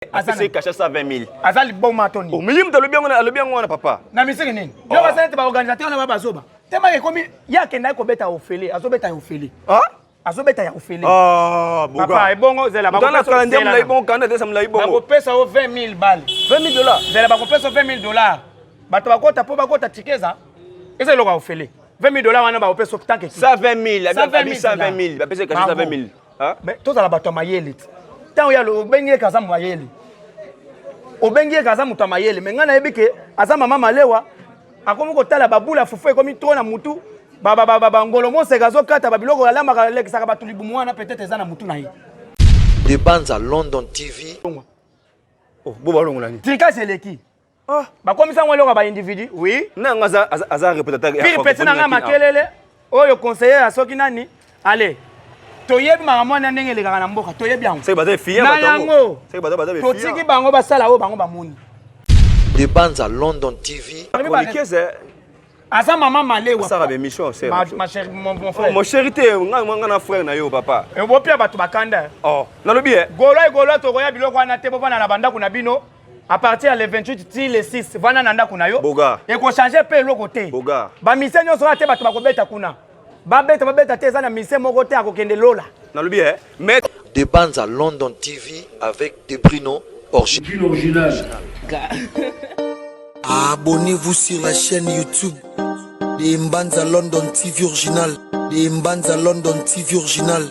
Apesi ye cachet 120 000. Aza liboma to nini? Oh, mais ye moto alobi yango alobi yango wana papa. Na misiki nini? Oh. Yo basala ete ba organisateur wana ba bazoba. Tema ekomi ye akendaki kobeta ofele, azobeta ya ofele. Ah? Azobeta ya ofele. Ah, boga. Papa, ebongo zela bakopesa kala nde mulayi bongo kanda te mulayi bongo. Bakopesa yo 20 000 balles. 20 000 dollars. Zela bakopesa yo 20 000 dollars. Bato bakota po bakota ticket eza. Eza eloko ya ofele. 20 000 dollars wana bakopesa yo tant que 120 000, 120 000. Bapesa cachet 120 000. Ah? Mais tozala bato ya mayele ti. Ntango ya obengi ye kaza mayele. Obengi ye kaza moto ya mayele, mais ngai nayebi ke aza mama malewa, akomi kotala babula fufu ekomi trop na mutu, bangolo moseka azokata babiloko alambaka alekisaka bato libumu wana peut-être eza na mutu na ye. De Banza London TV. Oh, bo balongola nini? Tricage eleki. Ah. Bakomisa yango eloko ya baindividu. Oui. Na nga aza aza représentateur ya Pire petit na nga makelele oyo conseiller ya soki nani. Allez. Toyebi makambo wana ndenge elekaka na mboka, toyebi yango. Seke baza efiya Na yango. Seke baza baza Totiki bango basala oyo bango bamoni. De Banza London TV. Chroniqueuse aza mama malewa. Asala ba émission c'est ma, ma chérie, mon frère. Oh, mon chéri te nga nga na frère na yo papa. E bopia bato bakanda. Oh, nalobi eh. Golo e golo tokoya biloko wana te bovanda na bandako na bino. À partir ya le 28 ti le 6 vanda na ndako na yo. Boga. Ekochange mpe eloko te. Boga. Bamise nyonso wana te bato bakobeta kuna. Babeta babeta te eza na mise moko te akokende lola. Nalobi eh. Mais De Banza London TV avec De Bruno original. Abonnez-vous sur la chaîne YouTube de Mbanza London TV Original. De Mbanza London TV Original.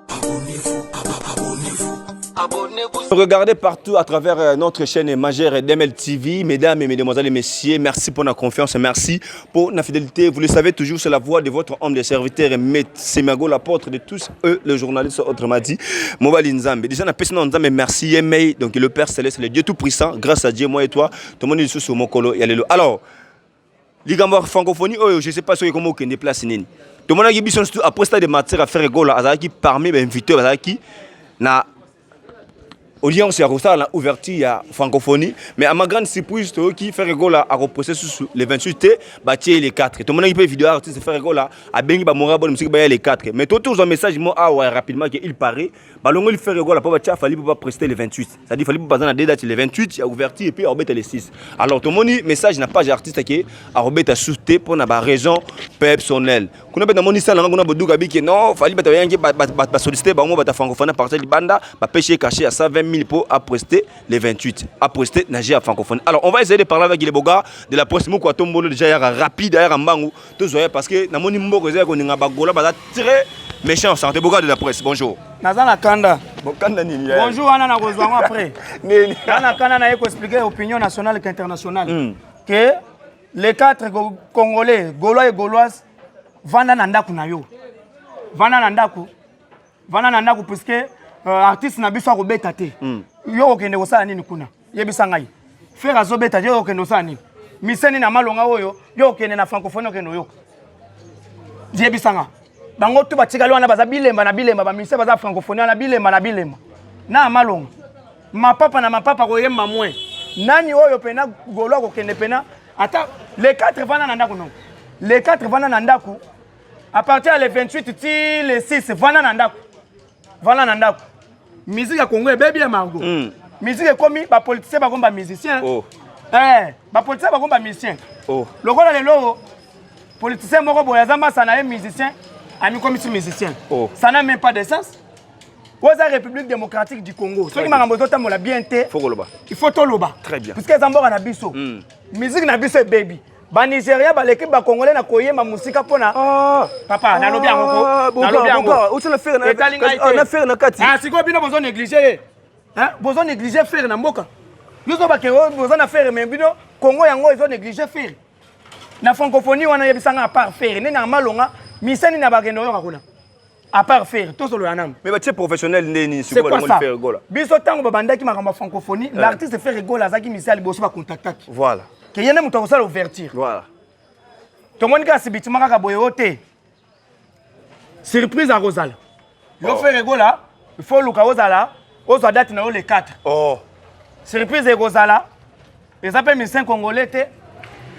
Abonnez-vous, abonnez-vous. Abonnez-vous. Regardez partout à travers notre chaîne majeure DML TV. Mesdames et mesdemoiselles et messieurs, merci pour la confiance, merci pour la fidélité. Vous le savez toujours, c'est la voix de votre homme de serviteur, Semago, l'apôtre de tous eux, le journaliste autrement dit, Mobali Nzambe. Déjà, na Nzambe, merci, Yemei, donc le Père Céleste, le Dieu Tout-Puissant, grâce à Dieu, moi et toi, tout le monde est sous mokolo, yalelo. Alors, likambo ya francophonie oyo, je sais pas soki ekoma okende place nini. Tomonaki biso surtout après stade de Martyrs, Ferre Gola azalaki parmi bainvité, bazalaki na audience ya kosala na ouverture ya francophonie. Mais à ma grande surprise, toyoki Ferre Gola akoprester susu le 28 te, batie le 4. Tomonaki mpe video artiste Ferre Gola abengi bamora bone mosuki baya le 4. Mais tozwa message mo awa rapidement ke il paraît balongoli Ferre Gola mpo batia Fally mpo baprester le 28, c'est-à-dire Fally mpo baza na deux dates, le 28 ya ouverture et puis akobeta le 6. Alors tomoni message na page artiste ke akobeta su te mpo na baraison personnelle. Kuna mpe namoni sala nanga kuna boduka bike non Fally bato bayangi basollicite bango bato ya francophonie partir libanda, bapesi ye cachet ya 120 000 mpo aprester le 28, aprester na ya francophonie. Alors on va essayer de parler avec le boga de la presse moko atombolo déjà yaka rapide yaka mbangu tozwa ye, parce que namoni mboka eza ya koninga, bagola baza très méchant. Santé, boga de la presse, bonjour. Naza na kanda. Bokanda nini? Bonjour wana nakozwa yango après. Nini? Naza na kanda, naye koexpliquer opinion nationale qu'internationale que les quatre Congolais, Gaulois et Gauloises, vanda na ndako na yo, vanda na ndako, vanda na ndako, puisque artiste na biso akobeta te. Yo okende kosala nini kuna? Yebisa ngai. Ferre azobeta te, yo okende kosala nini? Miseni na malonga oyo yo okende na francophonie, okende oyoka? Yebisa nga. Bango tu batikali wana baza bilemba na bilemba, bamise baza francophonie wana bilemba na bilemba na malonga, mapapa na mapapa koyemba mwe nani oyo pena golo akokende pena ata le 4. Vanda na ndako. Non, le 4 vanda na ndako. À partir ya le 28 ti le 6, vanda na ndako, vanda na ndako. Musique ya Congo ebebi ya margo. Musique ekomi bapoliticien, bakomi bamusicien. Oh. Eh, bapoliticien bakomi bamusicien. Oh. Lokola lelo politicien moko boye aza masa na ye musicien, amikomisi musicien. Oh. Ça n'a même pas de sens. Oyo eza République démocratique du Congo. Soki makambo ezotambola bien te, Faut koloba. Il faut toloba. Très bien. Puisque eza mboka na biso. Musique na biso ebebi. Banigéria baleki bacongolais na koyemba mosika mpona Ah. papa nalobi yango Ah, ko boga, nalobi yango. Boga, osala Ferre na Etali ngai Ah, te. na Ferre na kati. Ah, sikoyo bino bozo néglige ye. Hein? Bozo néglige Ferre na mboka. Yo bake boza na Ferre, mais bino Congo yango ezo néglige Ferre na francophonie wana. Yebisanga, à part Ferre nde na malonga, misani na bakende oyoka kuna à part Ferre? Tosolola nanu. Mais batie professionnel nde nini? C'est Sikoyo quoi balongoli ça? Ferre Gola. Biso ntango babandaki makambo ya francophonie, l'artiste Ferre Gola azalaki misi ya liboso bacontactaki ke ye nde moto akosala ouverture. Tomoni kaka sibitima kaka boye o te surprise akozala yo. Ferre Gola, il faut luka ozala ozwa date na yo le 4. Surprise ekozala, eza mpe musicien congolais te,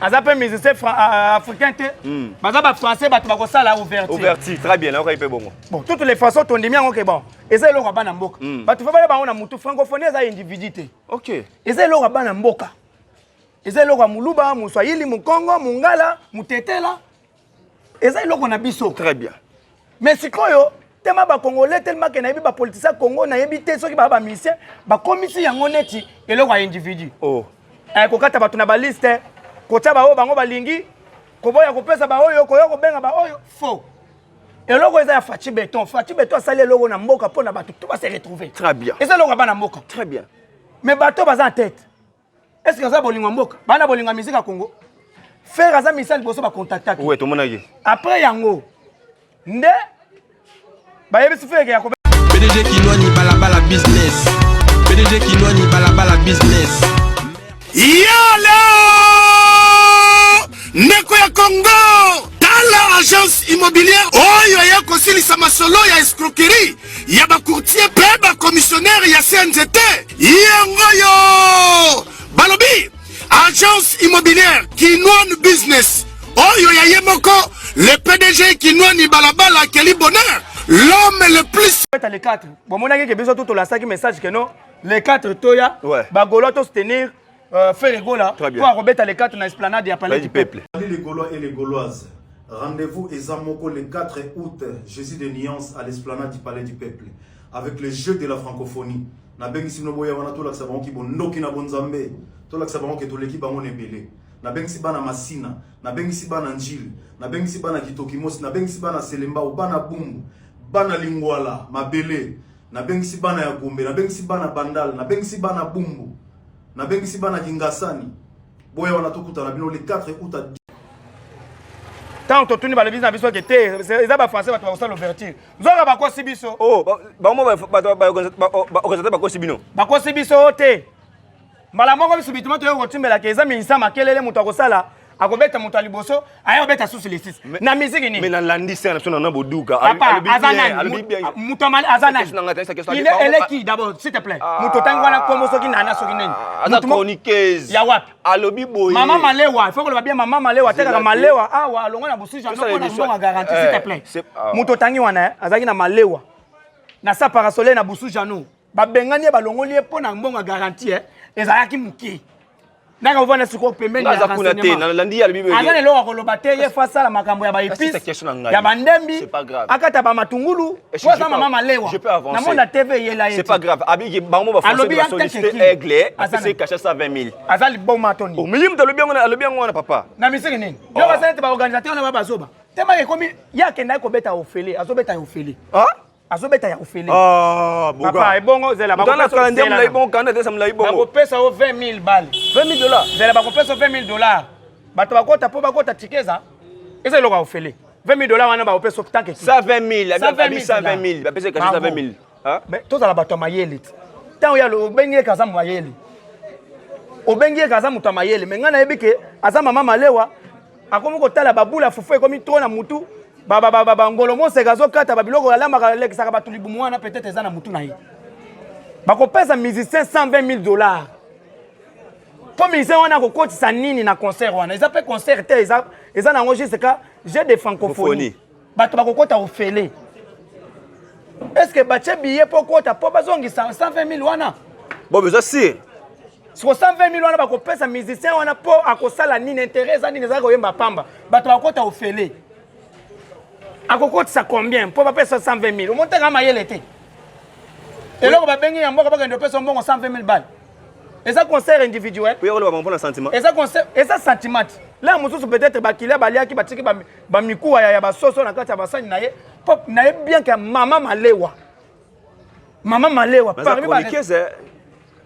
aza mpe musicien africain te, baza bafrançais bato bakosala ouverture. Ouverture, très bien, nayokai mpe bongo. Bon, toutes les façons tondimi yango ke bon. Eza eloko ya bana mboka. Bato faut bayeba yango na mutu, francophonie eza individu te. Eza eloko ya bana mboka. Eza eloko ya Moluba, Moswahili, Mokongo, Mongala, Motetela. Eza eloko na biso. Très bien. Mais sikoyo tema bacongolais, tellement ke nayebi bapoliticien Congo, nayebi te soki baa bamusicien, bakomisi yango neti eloko ya individu. Oh. Kokata bato na baliste, kotia baoyo bango balingi, koboya kopesa baoyo, koya kobenga baoyo faux. Eloko eza ya Fatshi Béton. Fatshi Béton asali eloko na mboka mpo na bato to base retrouver. Très bien. Eza eloko ya bana mboka. Très bien. Mais bato baza en tête, est ce que aza bolingo ya mboka, bana bolingo ya musique ya Congo? Ferre aza misala liboso bacontactaki. Ouais, tomonaki. Après yango nde bayebisi Ferre ya PDG Kinwani Balabala Business. PDG Kinwani Balabala Business. Yalo, ndeko ya Congo, tala agence immobilière oyo eya kosilisa masolo ya escroquerie ya bacourtier mpe bacommissionnaire ya CNZT. Yango oyo balobi agence immobilière Kinwan Business, oyo ya ye moko le PDG Kinwani Balabala Keli Bonheur, l'homme le plus Beta le 4, bomonaki ke biso tu tolasaki message ke non, le 4 toya. Bagaulois to soutenir Ferre Gola. Très bien. Po akobeta le 4 na esplanade ya Palais du du Peuple. Peuple. Salut les Gaulois et les Gauloises. Rendez-vous Moko le 4 août, Jésus de Nuance, à l'esplanade du Palais du Peuple, avec le jeu de la francophonie. Nabengisi bino boya wana tolakisa bango ki bondoki na bonzambe, tolakisa bango ke toleki bango na ebele. Nabengisi bana Masina, nabengisi bana Njili, nabengisi bana Kitokimosi, nabengisi bana Selembao, bana Bumbu, bana Lingwala, Mabele, nabengisi bana ya Gombe, nabengisi bana Bandal, nabengisi bana Bumbu, nabengisi bana Kingasani. Boya wana tokutana bino le 4 août à Ntango totuni, balobi na biso ke te, eza bafrançais bato bakosala ouverture. Nzoka bakosi biso. Oh, bango bato baorganisateur bakosi bino. Bakosi biso te. Mbala moko biso bituma toyei kotimbelaka eza minisa makelele. Moto akosala, akobeta moto ya liboso, aya kobeta susu le 6 na misiki Mais nini? Nalandi se na biso na boduka. Papa, aza nani? Moto aza nani? Il est eleki d'abord, s'il te plaît. Moto otangi wana, kombo soki nana, soki nini? Aza chroniqueuse. Ya wapi? Alobi boye. Mama Malewa, il faut koloba bien mama Malewa atekaka Zela te. malewa awa, alongwa na bosusu Tosala mpona émission. mbongo garantie, s'il te plaît. Ah. Moto otangi wana, azalaki na malewa na sa parasole na busu jano, babengani ye, balongoli ye mpo na mbongo ya garantie ezalaki moke. Ndaka ovanda sikoyo pembeni Nga ya aza kuna te. renseignement. Nalandi ye alobi boye. Aza na eloko ya koloba te. Ye faut asala makambo ya c'est baépice, question na ngai. ya bandembi, C'est pas grave. akata bamatungulu. Est-ce Po que aza je peux- mama Malewa. je peux avancer? Namona TV eyela ye C'est te. pas grave. Abiki bango ba français Alobi ba en tant que solliciter qui? Aigle, Aza apesi nani? cachet 120 000. Aza liboma toni. Oh, mais ye moto alobi yango alobi yango wana, papa. Na misiki nini? Yo basala ete baorganisateur wana babazoba tema ekomi ye akendaki kobeta ofele, azobeta ya ofele. Ah? Azobeta ya ofele. Ah, boga. Papa, ebongo zela. Mutana kala ndia Zela mulayi na. bongo, kanda tesa mulayi bongo. Bakopesa yo 20 000 bale. 20 000 dollars. Zela, bakopesa yo 20 000 dollars. Bato bakota mpo bakota tike eza eloko ya ofele. 20 000 dollars wana bakopesa yo tanke. 120 000. 120 000. 120 000. Bapesi cachet 120 000. Hein? Mais tozala bato ya mayele ti. Ntango ya obengi ye kaza mayele, obengi ye kaza moto ya mayele, mais ngai nayebi ke aza mama malewa, akomi kotala babula fufu, ekomi tro na mutu, bangolo moseka, azokata babiloko alambaka, alekisaka bato libumu wana. Peut-être eza na mutu na ye. Bakopesa musicien 120 000 dollars mpo musicien wana akokotisa nini na concert wana? Eza mpe concert te, eza nango juste ka jeu de francophonie. Francophonie. Bato bakokota ofele. Est ce que batie billet mpo kota mpo bazongisa 120 000 wana? Bon, mais ça c'est Siko 120 000 wana bakopesa musicien wana mpo akosala nini? Intérêt eza nini? Ezalaki koyemba pamba, bato bakokota ofele. Akokotisa combien mpo bapesa 120 000? Omonteka mayele te. Eloko babengi ya mboka, bakende opesa mbongo 120 000 bale, eza concert individuel. Oyo koloba mpona sentiment. Eza concert, eza sentiment te. Lere mosusu peut-être bakilia baliaki, batiki bamikuwa ya basoso na kati ya basani na ye, mpo nayebi bien ke mama Malewa, mama Malewa Baza parmi chroniqueuse, eh.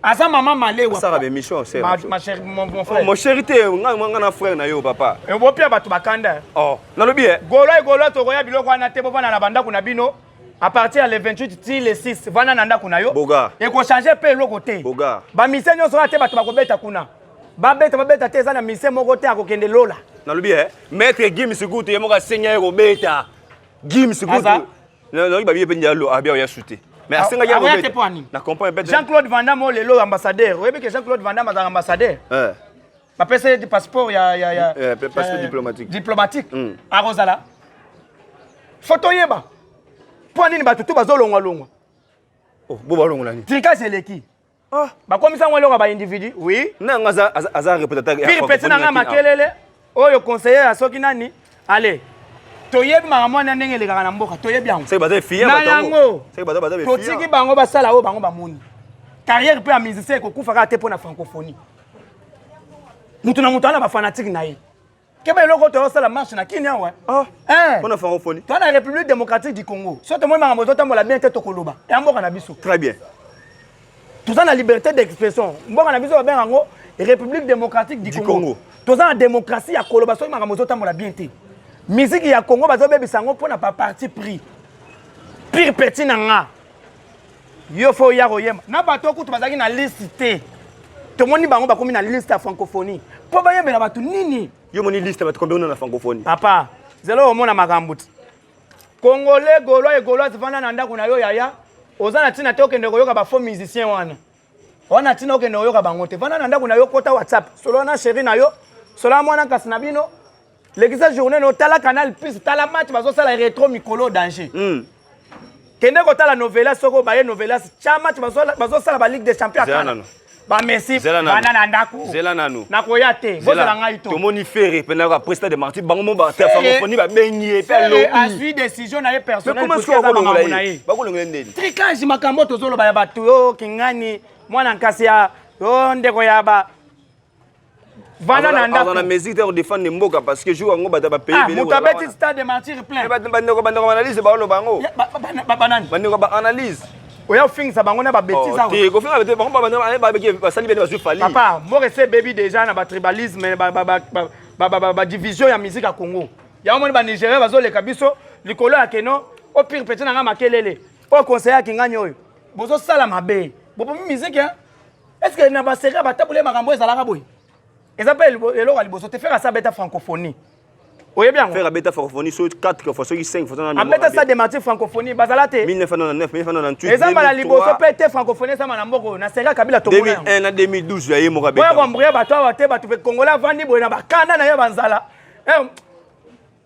Aza mama Malewa. Asala bémission, c'est Ma chérie, mon Oh, frère. mon chéri te, nga na frère na yo, papa. Bopia bato bakanda. Oh, nalobi eh. Gaulois, Gaulois, tokoya biloko wana te. Bovanda na bandako na bino à partir ya le 28 ti le 6, vanda na ndako na yo. Boga. Ekochange mpe eloko te. Boga. Bamusicien nyonso wana te, bato bakobeta kuna, babeta, babeta te, eza na musicien moko te akokende lola. Nalobi eh, maître Gims kutu ye moko asengi ye kobeta. Gims Aza? kutu. Nalobi babi mpe ndialo abi oya sute. Mais asengaki Akoya kobeta. te mpo anini? Na comprendre peut-être. Jean-Claude Van Damme oyo lelo ambassadeur, oyebi ke Jean-Claude Van Damme azalaka ambassadeur? Eh. Bapesa ye passeport ya Eh, passeport diplomatique. Diplomatique. Akozala, faut toyeba mpo nini bato tu bazolongwalongwa. Oh, bo balongola nini? Tricage eleki. Ah. Bakomisa yango eloko ya ba individu. Oui. Na nga aza aza représentateur ya Pire petit na nga makelele oyo conseiller ya soki nani. Allez. Toyebi makambo wana ndenge elekaka na mboka, toyebi yango. Seke baza efiya Na yango. Seke baza baza efiya. Totiki bango basala oyo bango bamoni. Carrière pe ya musicien ekokufa kaka te mpo na francophonie. Mutu na mutu ana ba fanatique na ye. Keba eloko toyosala marche na Kini awa. Ah. Eh. Pona francophonie. Toi na République démocratique du Congo. Soki tomoni makambo ezotambola bien te tokoloba. Ya mboka na biso. Très bien. Toza na liberté d'expression. Mboka na biso babenga yango République démocratique du, du Congo. Congo. Toza na démocratie ya koloba soki makambo ezotambola bien te. Musique ya Congo bazobebisa yango mpona ba parti pris. Pire petit na nga. Yo fo ya koyemba. Na bato kutu bazalaki na liste te. Tomoni bango bakomi na liste ya francophonie. Mpo bayembela bato nini? Yo moni liste bato combien na francophonie? Papa, zelo omona makambo ti. Congolais, Gaulois et Gauloise vanda na ndako na yo yaya. Oza na ntina te okende koyoka ba faux musiciens wana. Wana ntina okende koyoka bango te. Vanda na ndako na yo kota WhatsApp. Solo na chérie na yo. Solo mwana kasi na bino. Lekisa journée no tala Canal Plus, tala match bazosala retro mikolo danger. Kende kotala novela soko baye novela tya match bazosala ba Ligue des Champions Zela nanu. Ba Messi Zela nanu. banda na ndako. Zela nanu. Nakoya te, bozela ngai to. Tomoni Ferre pena ka président de Marty bango mo ba francophonie ba bengi ye pe Ferre lobi. azwi décision na ye Mais personnelle comment parce est-ce que que eza bakolongola makambo na ye? ye. Bakolongola ye ndeni. Tricage makambo tozoloba ya bato yo kingani mwana nkasi ya yo ndeko ya ba vanda na ndako. Aza na mesure te kodefendre mboka parce que jour yango bato ya bapays Ah, ebele moto abeti stade de martyr plein. Bandeko bandeko analyse baoloba yango. Ya, banani? Bandeko ba analyse. Oya ofingisa bango na ba bêtises awa. Te kofinga te bango ba basali bene bazwi fali. Papa, mboka ese ebebi déjà na ba tribalisme ba ba ba ba ba ba division ya musique ya Congo. Yango moni ba Nigérien bazoleka biso likolo ya keno au pire petit na nga makelele. Oyo conseiller ya kingani oyo. Bozosala mabe. Bobomi musique hein. Est-ce que na ba série ba tabule makambo ezalaka boye? Eza pe eloko ya liboso te faire asa beta francophonie. Oyebi yango? Faire abeta francophonie so 4 fois soki 5 fois na Abeta ça des martyrs francophonie bazala te. 1999 1998 Eza mbala liboso pe te francophonie eza na mboko na série Kabila tomona yango. 2001 na 2012 ya ye moko abeta. Boya koambrouye bato awa te bato pe Congolais avandi boye na bakanda na ye banzala. Eh,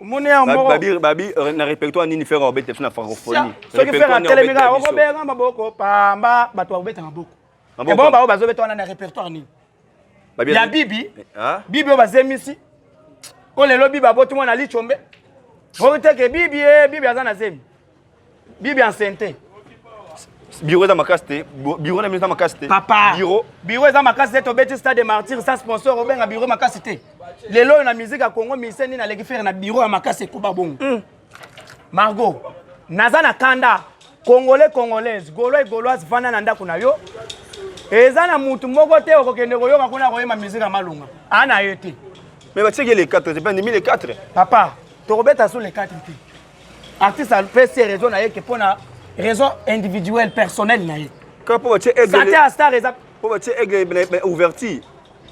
omoni yango moko. Babi babi na répertoire nini faire abeta na francophonie. Soki faire atelemi kaka okobenga maboko pamba bato bakobeta maboko. Ebongo bango bazobeta wana na répertoire nini? Ya bibi bibi oyo bazemisi oyo lelo bibi aboti mwana lichombe oyo teke bibi e bibi aza na zemi bibi enceinte. Bureau eza makasi te, bureau na bino eza makasi te. Papa, bureau bureau eza makasi te, tobeti stade de martyr sans sponsor, obenga bureau makasi te. Lelo oyo na musique ya Congo musicien nini aleki faire na bureau ya makasi ekoba bongo. Margot, naza na kanda. Congolais, Congolaise, Gaulois et Gauloise, vanda na ndako na yo. Eza na mutu moko te okokende koyoka kuna koyemba musique ya malonga. Ana ye te. Mais batiaki les 4, c'est pas ndimi les 4. Papa, tokobeta sur les 4 te. Artiste apesi raison na ye ke mpona raison individuelle personnelle na ye. Kaka mpo batie aigle. Sate ya star eza mpo batie aigle na ouverture.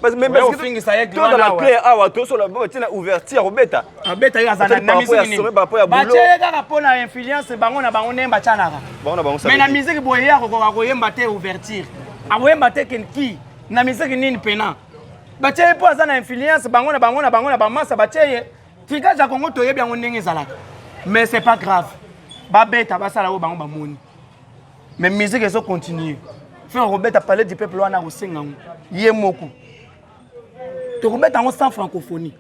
Parce que Oya ofingisa ye tozala wana clair awa tosola mpo batie na ouverture ya kobeta. Abeta ye aza na Par rapport ya musique nini? sommet, par rapport ya boulot. Batie ye kaka mpona influence bango na bango ndenge batianaka. Bango na bango Mais na musique boye ye akokoka koyemba te ouverture. Akoyemba te ken ki na musique nini pena. Batie ye mpo aza na influence bango na bango na bango na bamasa batie ye. Tricage ya Congo toyebi yango ndenge ezalaka. Mais c'est pas grave. Babeta basala oyo bango bamoni. Mais musique ezo continuer. Frère kobeta palais du peuple wana akosenga yango ye moko. Tokobeta yango sans francophonie.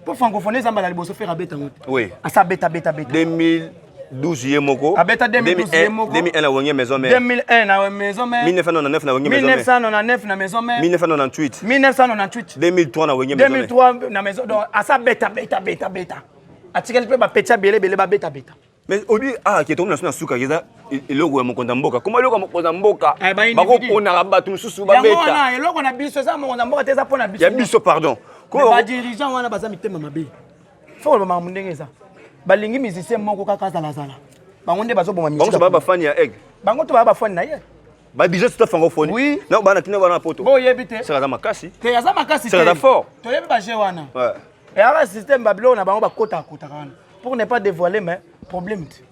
Po francophonie eza mbala liboso frère abeta yango te. Oui. Asa beta beta beta. 2012 ye moko. Abeta 2012 ye moko. 2001 na Wenge Maison Mère. 2001 na Maison Mère. 1999 na Wenge Maison Mère. 1999 na Maison Mère. 1998. 1998. 2003 na Wenge Maison Mère. 2003 na Maison donc asa beta beta beta beta. Atikali pe ba petit ebele ebele ba beta beta. Mais obi ah ke tokomi na so na suka eza eloko ya mokonzi ya mboka. Comment eloko ya mokonzi ya mboka? Eh, ba individu. Bakoponaka bato mosusu Yango babeta. wana eloko na biso eza mokonzi ya mboka te eza mpo na biso. Ya biso pardon. Mais ba dirigeant wana baza mitema mabe. Faut koloba makambo ndenge eza. Balingi musicien moko kaka azala zala. Bango nde bazoboma Bango musique. ba ba fan ya aigle. Bango to ba ba fan na ye. Ba dirigeant tout francophonie. Oui. Na bana tina bana poto. Bo yebi te. Sera za makasi. Te aza makasi te. Sera za fort. Toyebi ba jeu wana. Ouais. Eyaka système ba biloko na bango bakota kotaka wana. Pour ne pas dévoiler mais problème te.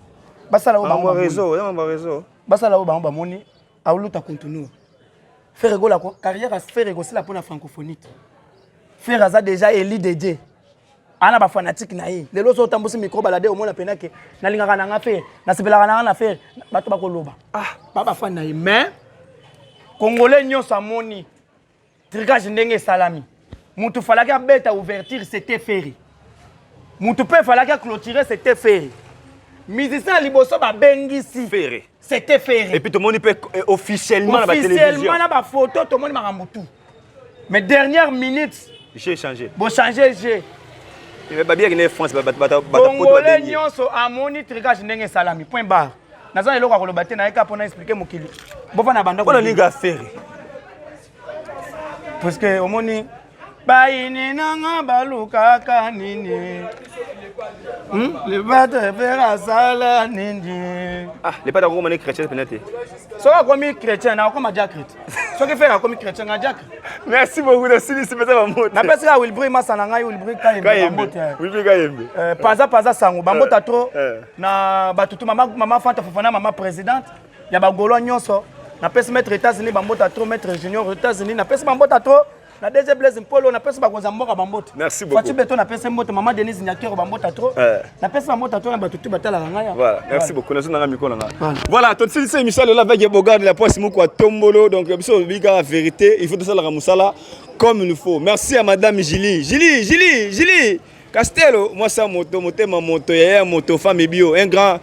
Basala oyo bango Ba bamoni. réseau, ya ba réseau. Basala oyo bango bamoni auluta continue. Ferre Gola ko carrière ya Ferre ekosila mpona francophonie te. Ferre aza déjà élu de Dieu. Ana bafanatike na ye. Lelo so otambusi micro balade, omona pena ke nalingaka na nga Ferre, nasepelaka na nga na Ferre, bato bakoloba ba bafani na ye. Mais Congolais nyonso amoni trucage ndenge esalami. Mutu falaki abeta ouverture, c'était Ferre. Mutu mpe falaki aclôturer, c'était Ferre. Musicien ya liboso babengisi, Ferre. c'était Ferre. Et puis tomoni mpe officiellement na batélévision. Officiellement na bafoto, tomoni makambo tout. Mais dernière minute, j'ai changé. Bochange g. Babiaki na France. Congolais nyonso amoni trucage ndenge esalami, point barre. Naza na eloko ya koloba te, nayeka mpona expliquer mokili. Bofanda banda. Mpona linga Ferre. Parce que omoni bayini nanga balukaka nini? Le padre Ferre asala nini? Ah, le padre akokoma ne chrétien pena te. Soki akomi chrétien, na akoma diacre te. Soki Ferre akomi chrétien, nga diacre. Merci beaucoup, nasilisi mpenza bamote. Napesi kaka Wilbri Masa na ngai, Wilbri Kayembe, bambote. Wilbri Kayembe. Paza paza sango, bambota trop na batutu, mama, mama Fanta Fofana, mama présidente ya bagaulois nyonso. Napesi maître États-Unis bambota trop, maître Junior États-Unis. Napesi bambota trop na DG Blaise Mpolo. Napesi bakonzi ya mboka bambote. Merci beaucoup. Fati Beto, napesi mbote. Mama Denise Nyakero, bambota trop. Napesi bambota trop na batutu batalaka ngai. Voilà, merci beaucoup. Nazo nanga micro nanga. Voilà, tosilisi émission lelo avec Bogard de la Poisse Moko à Tombolo. Donc biso bika vérité, il faut tout ça la musala comme il faut. Merci à madame Julie. Julie, Julie, Julie. Castello, moi ça moto, motema moto, yaya moto, femme bio. Un grand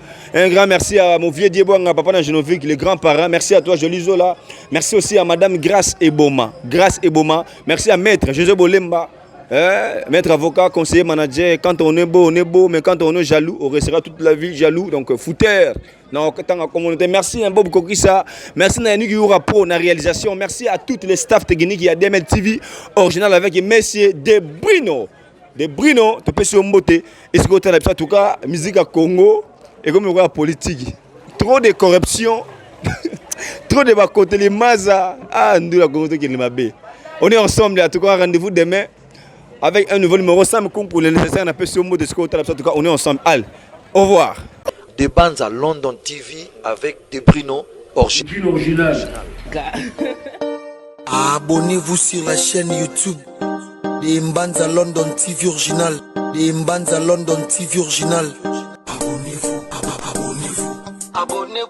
merci à mon vieux Dieboanga, papa na Genovic, les grands-parents. Merci à toi, Jolie Zola. Merci aussi à madame Grâce Eboma. Grâce Eboma. Merci à maître José Bolemba. Hein, maître avocat, conseiller manager, quand on est beau, on est beau, mais quand on est jaloux, on restera toute la vie jaloux. Donc, fouteur. Non, tant communauté. Merci à Bob Kokissa. Merci à Yannick Yura pour la réalisation. Merci à toutes les staffs techniques. Il y a DML TV original avec Messieurs De Brino. De Brino, tu peux sur Mbote. Et ce côté en tout cas, musique à Congo, et comme il y a politique. Trop de corruption. Trop de côté les maza. Ah, nous la Congo qui est mabe. On est ensemble, en tout cas, rendez-vous demain avec un nouveau numéro. Sam pour le nécessaire, on a peu sur mot de ce côté. En tout cas, on est ensemble. Allez, au revoir. De Banza London TV avec De Brino original. Abonnez-vous sur la chaîne YouTube de Mbanza London TV Original. De Mbanza London TV Original. Abonnez-vous, abonnez-vous. Abonnez-vous.